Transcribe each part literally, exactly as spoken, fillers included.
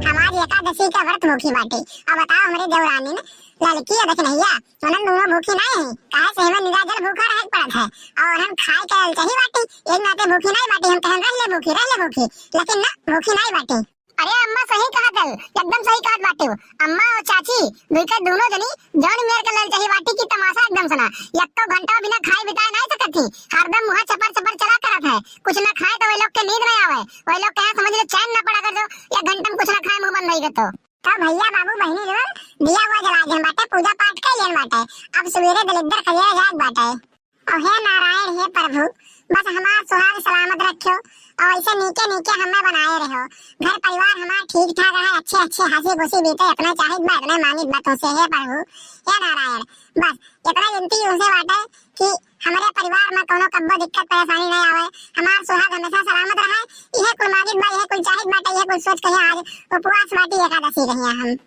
हमार एकादशी का व्रत भूखी बाटी। अब बताओ हमरे देवरानी ने, ललकी या दखिनहिया, उन्हन दोनों भूखी नाहीं है, काहे से हमें निराजल भूखा रहे के पड़त है। और हम खाए के ललचही बाटी, एक नाते भूखी नाहीं बाटी, हम कहन रह ले भूखी, रह ले भूखी, लेकिन ना, भूखी नाहीं बाटी। अरे अम्मा सही कहत है, एकदम सही कहत बाटे हो। अम्मा और चाची, दुई के दोनों जनी जौन मेर के ललचही बाटी की तमाशा एकदम सना। यक्को घंटा बिना खाए बिताए नाहीं सकत थी, हरदम मुँह चपर चपर चला करत है। कुछ ना खाए तो वह लोग के नींद नाहीं आवे, वह लोग के यहाँ समझ लो चैन ना पड़ा कर दो, एक घंटा में कुछ ना खाए मुँह बंद होई गए तो। तो भैया बाबू बहिनी लोग दिया हुआ जला देन बाटे, पूजा पाठ कर लेन बाटे, अब सवेरे दलिद्दर खदेरे जाए बाटे। और हे नारायण, हे प्रभु, बस हमार सुहाग सलामत रखियो और ऐसे नीके नीके हमें बनाए रहो, घर परिवार हमार ठीक ठाक रहे, अच्छे अच्छे हंसी खुशी बीते, अपना चाहित बा इतने मांगित बा तुमसे, हे प्रभु, हे नारायण। बस इतना विनती उनसे बाटे कि हमरे परिवार में कोनो कब्बो दिक्कत परेशानी नहीं आवे, हमार सुहाग हमेशा सलामत रहे। यह कुल मांगित बा, यह कुल चाहित बाटे, यह कुल सोच के आज उपवास बाटी एकादशी रही हम।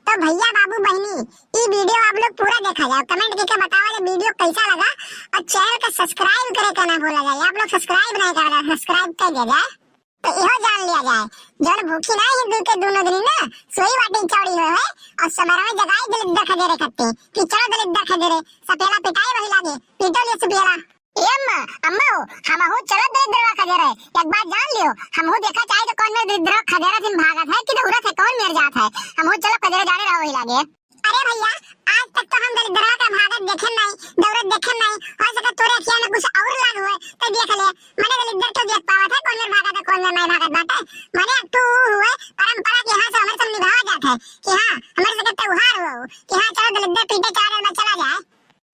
तो भैया बाबू बहिनी, ई video आप लोग पूरा देखा जाए, comment करके बतावा जाए video कैसा लगा और channel का subscribe करे के ना भूला जाए। आप लोग subscribe नहीं कर रहे, subscribe कर दिया जाए। तो इहो जान लिया जाए, जौन भूखी ना हिंदू के दोनों दिन ना सोई बाटी चौड़ी हुए है और सवेरे में जगाई दलिद्दर खदेरे करते कि चलो दलिद्दर खदेरे, सपेला पिटाई वही लागे, पीटो ले सपेला। ए अम्मा, अम्मा हो, हमहू चलब दलिद्दरवा खदेरे। एक बात जान लियो, हमहू देखा चाहे तो कौन मेर दलिद्दरवा खदेरे सिन भागत है कि दौड़त है, कौन मेर जात है। हमहू चलब खदेरे, जाने रहो वही लागे। अरे भैया, आज तक तो हम दलिद्दरवा का भागत देखे नहीं, दौड़त देखे नहीं। हो सके तोरे अखिया में कुछ और लाग हुए, तो देख ले। मने दलिद्दर क्यों देख पावत है, कौन मेर भागत है, कौन मेर नहीं भागत बाटे। मने अब तू हुए, परंपरा के यहाँ से हमारे सब निभावा जात है कि हाँ, हमारे सबके त्योहार हुआ हो कि हाँ, चलो दलिद्दर पीटे चार में चला जाए।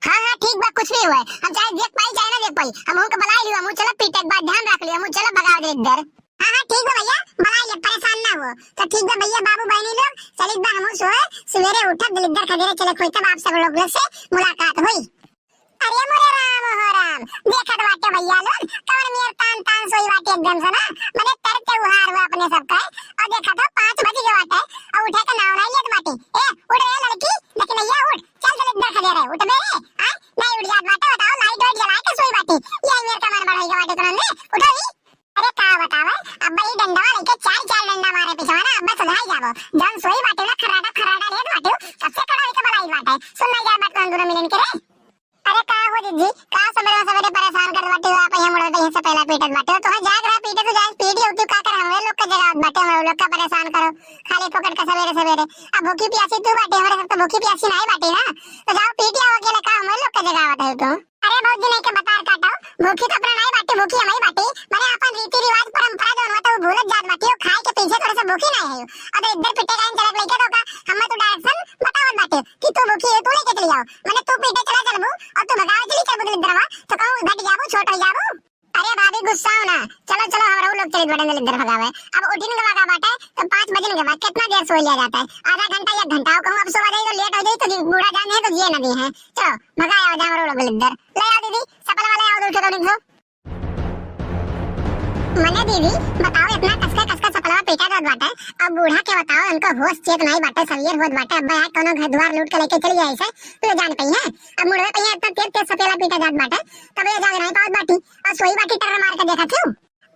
हाँ, हाँ, ठीक बा, कुछ भी हुए, हम चाहे देख पाई, चाहे ना देख पाई, हम उनके बुलाई लियो, हम चलब पीटे, एक बात ध्यान रख लियो, हम चलब भगावे दे इधर। हाँ, हाँ, ठीक बा भैया, बुलाई ले, परेशान ना हो। तो ठीक बा भैया, बाबू बहनी लोग, चलित बा, हम सोए, सवेरे उठब, दलिद्दर खदेरे चले खोई, तब आप सब लोग से मुलाकात होई। अरे मोरे राम हो राम, देखत बाटे भैया लोग, कौन मेर तान तान सोई बाटे एकदम से ना, मने तर त्योहार हुआ अपने सबका, और देखत हो पाँच बज गए बाटे, और उठे के नाव नहीं लेत बाटे। ए, उठ रे लड़की, लेकिन भैया उठ, चल दलिद्दर खदेरे, उठ बे रे, आ, नहीं उठ जात बाटे, बताओ, light वाइट जला के सोई बाटी। ये मेर का मन बढ़ाई के बाटे तुरंत, उठो ही। अरे का बतावे, अब्बा ही डंडवा लेके चार चार डंडा मारे पिछवा ना, अब्बा सुधाई जाबो। जौन सोई बाटे ना, खर्राटा खर्राटा लेत बाटे, सबसे खड़ा होके बलाई बाटे। सुन ना जाए बात कौन दोनों मिलन के रे। अरे का हो दीदी, का सवेरे सवेरे परेशान कर बाटे हो आप, यहाँ मुड़े यहाँ से पहला पीटत बाटे हो, तो हाँ जाग रहा पीटे तो जाए पीट ही होती, का कर हमरे लोग का जगावत बाटे, हमरे लोग का परेशान करो, खाली फोकट का सवेरे सवेरे। अब भूखी प्यासी तू बाटे, हमरे सब तो भूखी प्यासी नहीं बाटे ना, तो जाओ पीट आओ अकेले, का हमरे लोग का जगावत है तू। अरे भौजी, नहीं के बतार काटो, भूखी तो अपना नहीं बाटी, भूखी हमही बाटी। मने अपन रीति रिवाज परंपरा जौन होता वो भूलत जात बाटी, वो खाए के पीछे थोड़े से भूखी नहीं है। और तो इधर पिटे गाइन चलत लइके तो का, हमें तो direction बतावत बाटे कि तू भूखी है, तू लेके चली जाओ। मने तू पीटे चला चलबू और तू भगावे चली चलबू दलिद्दरवा, तो कहूँ घट जाबू, छोट हो जाबू। अरे भाभी गुस्साओ ना, चलो चलो, हमरा लोग चलित बाटे दलिद्दर भगावे। अब उठिन के लगा बाटे तो पाँच बजन के बाद कितना देर सो लिया जाता है, आधा घंटा, एक घंटा, कहूँ अब सुबह जाई तो late हो जाई तो बूढ़ा जान है तो जिए ना दी है। चलो भगाए आओ जा हमरो लोग दलिद्दर। ले आओ दीदी, सपलवा ले आओ, दो ठो, दो ठो। मने दीदी, बताओ, इतना कसका कसका सपलवा पीटा जात बाटे, अब बूढ़ा के बताओ, इनको होश चेत नहीं बाटे, सवेर होत बाटे, अब यहाँ कोनो घर द्वार लूट के लेके चली जाए से, ले जान पई है। अब मुड़वे पई है, इतना तेज तेज सपेला पीटा जात बाटे, तब ये जाग नहीं पावत बाटी, और सोई बाटी टर मार के देखा क्यों?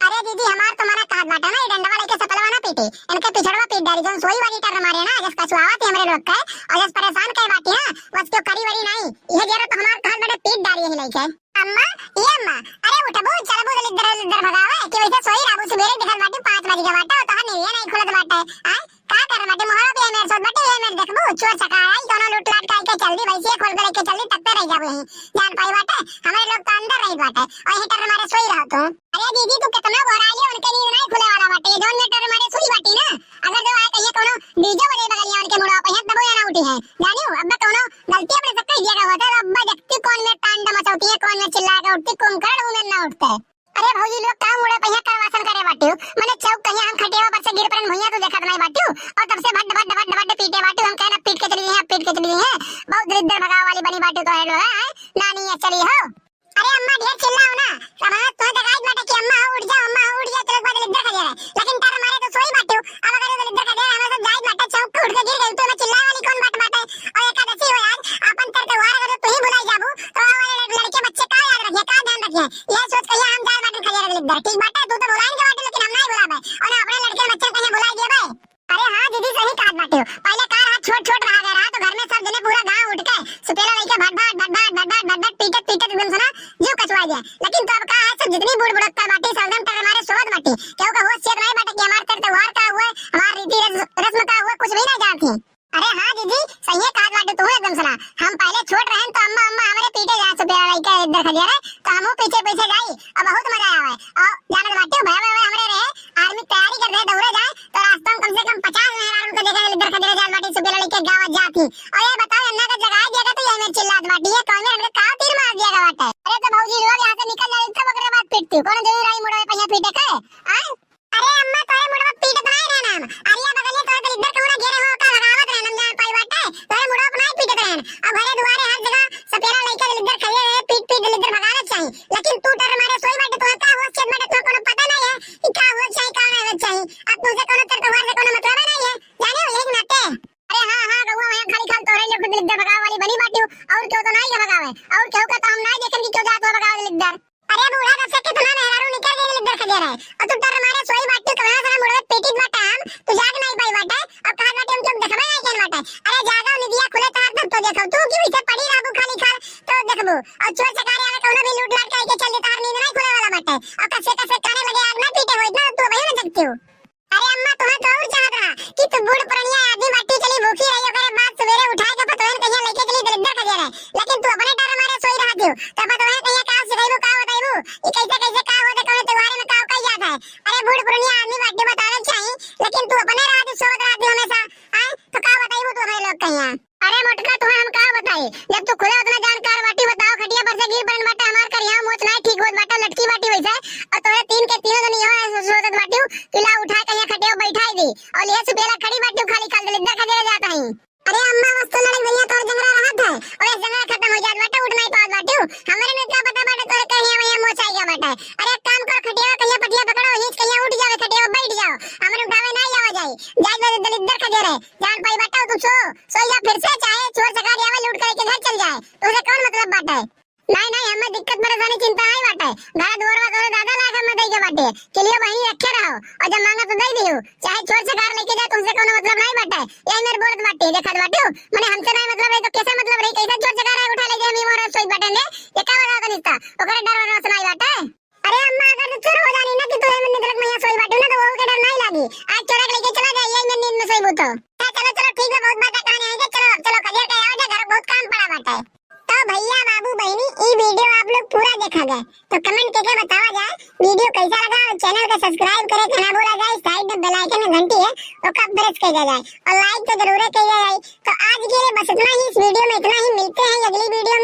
अरे दीदी, हमार तो मना कहत बाटे ना, ये डंडवा लेके सपलवा ना पीटे, इनके पिछड़वा पीट डारी, जौन सोई वाली टर मारे ना, जस कछुआवा थे हमरे लोग के, और जस परेशान कहे बाटी ना, बस क्यों करी वरी नहीं, यह जरा तो हमार कहत बाटे पीट डारी यही लइके। अम्मा, ए अम्मा, अरे उठबू, चलबू दलिद्दर दलिद्दर भगावे, कि वैसे सोई रहबू, सुबेरे देखत बाटी पाँच बज गए बाटे, और तोहार नींद नहीं खुलत बाटे, आय? का कर बाटे, मोहरा भी है मेरे साथ बाटे, ये मेरे देखबू, चोर चकार आई, दोनों लूट लाट करके चल दी, वैसे खोल के लेके चल दी, तब पे रह जाबू यहीं। जान पाई बाटे, हमारे लोग तो अंदर रही बाटे, और यहीं टर मारे सोई रहो तू। अरे दीदी, तू कितना बोरा लियो, उनके नींद नहीं खुले वाला बाटे, ये जौन में टर मारे सोई बाटी ना, अगर जो आए कहिए कोनो DJ बजे बगलिया उनके मुड़वा पे, तब वो ना उठी है, जानियो, अब मैं कोनो गलती अपने सबके दिया का होता है, अब मैं देखती कौन में तांडव मचाती है, कौन में चिल्ला के उठती, कुंभकर्ण उमेर ना उठते। अरे भौजी लोग, का मुड़े पहिया करवासन करे बाटियो? मने चौक कहिया हम खटियावा पर से गिर परन भुइया तो देखत नहीं बाटियो। और तब से भड्ड, भड्ड, भड्ड, भड्ड पीटे बाटियो। हम कहना पीट के चली गई है, पीट के चली गई है। बहुत दलिद्दर भगावे वाली बनी बाटियो तो है लोग, हैं? नानी है चली हो। अरे अम्मा ढेर चिल्लाओ ना। अब हाँ तुम्हें तो गाइड बाटे कि अम्मा हो उठ जाओ, अम्मा हो उठ जाओ, चलो एक बार दलिद्दर खा रहे। लेकिन टर मारे तो सोई बाटियो। अब अगर दलिद्दर खा रहे, हमें सब जाइज बाटे, चौक पे उठ के गिर गई तो मैं चिल्लावे वाली कौन बात बाटे? और एकादशी हो आज, अपन तर त्योहार अगर तू ही भुलाई जाबू, तो आवे वाले लड़के बच्चे का याद रखिए, का ध्यान रखिए? यह सोच कहिए हम जाए बाटे खा रहे दलिद्दर। ठीक बाटे, तू तो भुलाइन के बाटे, लेकिन हम नहीं भुलावे। और ना अपने लड़के बच्चे कहीं भुलाई देबे। अरे का होश चेत नाहीं बाटे कि हमार तर त्योहार का हुए, हमार रीति रस-, रस्म का हुए, कुछ भी नाहीं जानती। अरे हाँ जीजी, सही है कहत बाटू तू एकदम सना। हम पहले छोट रहन तो अम्मा, अम्मा हमरे पीटे जाए सुपेरा लइके दलिद्दर खदेरे, तो हमहू पीछे पीछे जाई और बहुत मजा आवे। और जानत बाटू भैया, भैया हमरे रहे, आर्मी तैयारी कर रहे, दौड़े जाए, तो रास्ता में कम से कम पचास मेहरारू उनके देखे दलिद्दर खदेरे जात बाटी, सुपेरा लइके गावत जात ही। और ये बताओ, अन्ना का जगाए दिया तो ये मेरे चिल्लात बाटी, ये कौन है, हमरे का तीर मार दिया बाटे? अरे तो भौजी लोग यहाँ से निकल जाए, तब ओकरे बाद पीटती, कौन जरूर आई मुड़वे पहिया पीटे के? आय? अरे अम्मा, तोरे मुड़वा पीटत नाहीं रहन हम। अरिया बगलिया तोरे दलिद्दर कहूँ ना घेरे हो, का भगावत रहन हम, जान पाई बाटे। तोरे मुड़वा पे नाहीं पीटत रहन। अब घरे दुआरे हर जगह सपेरा लइके दलिद्दर खड़े रहे, पीट पीट दलिद्दर भगावे चाही। लेकिन तू डर मारे सोई बाटे, तोहे का होश चेत बाटे, तोहे कोनो पता नाहीं है कि का होए चाही, का ना होए चाही। अब तुझे कोनो तर त्योहार से कोनो मतलब नाहीं है, जाने हो, यही नाते। अरे हाँ, हाँ, गौवा में खाली खाल तोरे लोग दलिद्दर भगावे वाली बनी बाटी हो, और केहू तो नाहीं के भगावे, और केहू का तो हम नाहीं देखन कि केहू जात हो भगावे दलिद्दर। अरे बूढ़ा, तब से कितना मेहरारू निकल गई दलिद्दर खदेरे, और तू डर मारे सोई बाटी, कमरा से मुड़वे पीटित बाटे हम, तू जाग नाहीं पाई बाटे, अब कहा बाटे हम क्यों देखबे नाहीं केन बाटे। अरे जागो निदिया खुले तहार तब तो देखो, तू क्यों इसे पड़ी रहबू खाली खाल, तो देखबू, और चोर चकारी आवे कौनो भी लूट लाट करके चल दे, तहार नींद नाहीं खुले वाला बाटे, और कसे कसे काने लगे आग ना पीटे हो, इतना तू वही ना जगती हो। अरे अम्मा, तुम्हें तो और चाहत रहा कि तू बूढ़ पुरनिया आदमी बाटी, चली भूखी रही, ओकरे बाद सवेरे उठाए के पतोहन कहिया लेके चली दलिद्दर खदेरे, लेकिन तू अपने डर मारे सोई रहत हो, तो पतोहन कहिया का सिखाइबू, का बताइबू, ई कैसे कैसे का होत है, कौन त्योहार में का का याद है। अरे बूढ़ पुरनिया आदमी बाटी बतावे चाही, लेकिन तू अपने रहत सोवत रहत हमेशा, आए तो का बताइबू तू हमें लोग कहिया। अरे मोटका, तुम्हें हम का बताई, जब तू खुदे उतना जानकार बाटी, बताओ, खटिया पर से गिर पड़न बाटे, हमार करिया मोछ नाहीं ठीक होत बाटे, लटकी बाटी वैसे, और तोरे तीन के तीनों दिन इहो सोचत बाटी कि ला उठा के यहाँ खटिया बैठाई दी, और ये सुपेरा खड़ी बाटी, खाली खाल दलिद्दर खदेरे जात हई। अरे अम्मा, बस तो लड़क भैया तोर जंगरा रहत है, और ये जंगरा खत्म हो जात बाटे, उठ नाहीं पावत बाटी, हमरे में का पता बाटे तोरे कहिया वहिया मोछ आई गया बाटे। अरे एक काम करो, खटिया कहिया पटिया पकड़ो, हीच कहिया उठ जावे, खटिया बैठ जाओ, हमरे उठावे नाहीं आवा जाई, जाए दलिद्दर खदेरे। जान पाई बाटे, तू सो, सोई जा फिर से, चाहे चोर चकारी आवे लूट करके घर चल जाए, तुझे कौन मतलब बाटे? नाहीं, नाहीं, हमें दिक्कत परेशानी चिंता नाहीं बाटे, घर दुआर वा तोरे दादा लायक हमें दे के बाटे, के लिए वहीं रखे रहो, और जब मांगा तो दे दियो, चाहे चोर चकार लेके जाए, तुमसे कोनो मतलब नाहीं बाटे, यही मेरे बोलत बाटे, देखत बाटे, मने हमसे नाहीं मतलब रही तो कैसे मतलब रही, कैसे चोर चकार आए उठा ले जाए, हम ये मोर सोई बाटे ने, ये का बताओ तनिस्ता, ओकरे डर वर से नाहीं बाटे। अरे अम्मा, अगर तू चोर हो जानी ना कि तू एमन निकलक मैया सोई बाटू ना, तो वहू के डर नाहीं लागी। आज चोरा के लेके चला जाए, यही में नींद में सोई बूतो। हाँ, चलो, चलो, ठीक है, बहुत बातें कहानी है, चलो, अब चलो, करियर के आओ जा, घर बहुत काम पड़ा बाटे। तो भैया, बाबू, बहिनी, ई video आप लोग पूरा देखा जाए, तो comment करके बतावा जाए, video कैसा लगा, और channel का subscribe करे के ना भूला जाए, side में bell icon में घंटी है, ओका press कर दिया जाए, और like तो जरूर कर जाए। तो आज के लिए बस इतना ही, इस video में इतना ही, मिलते हैं अगली video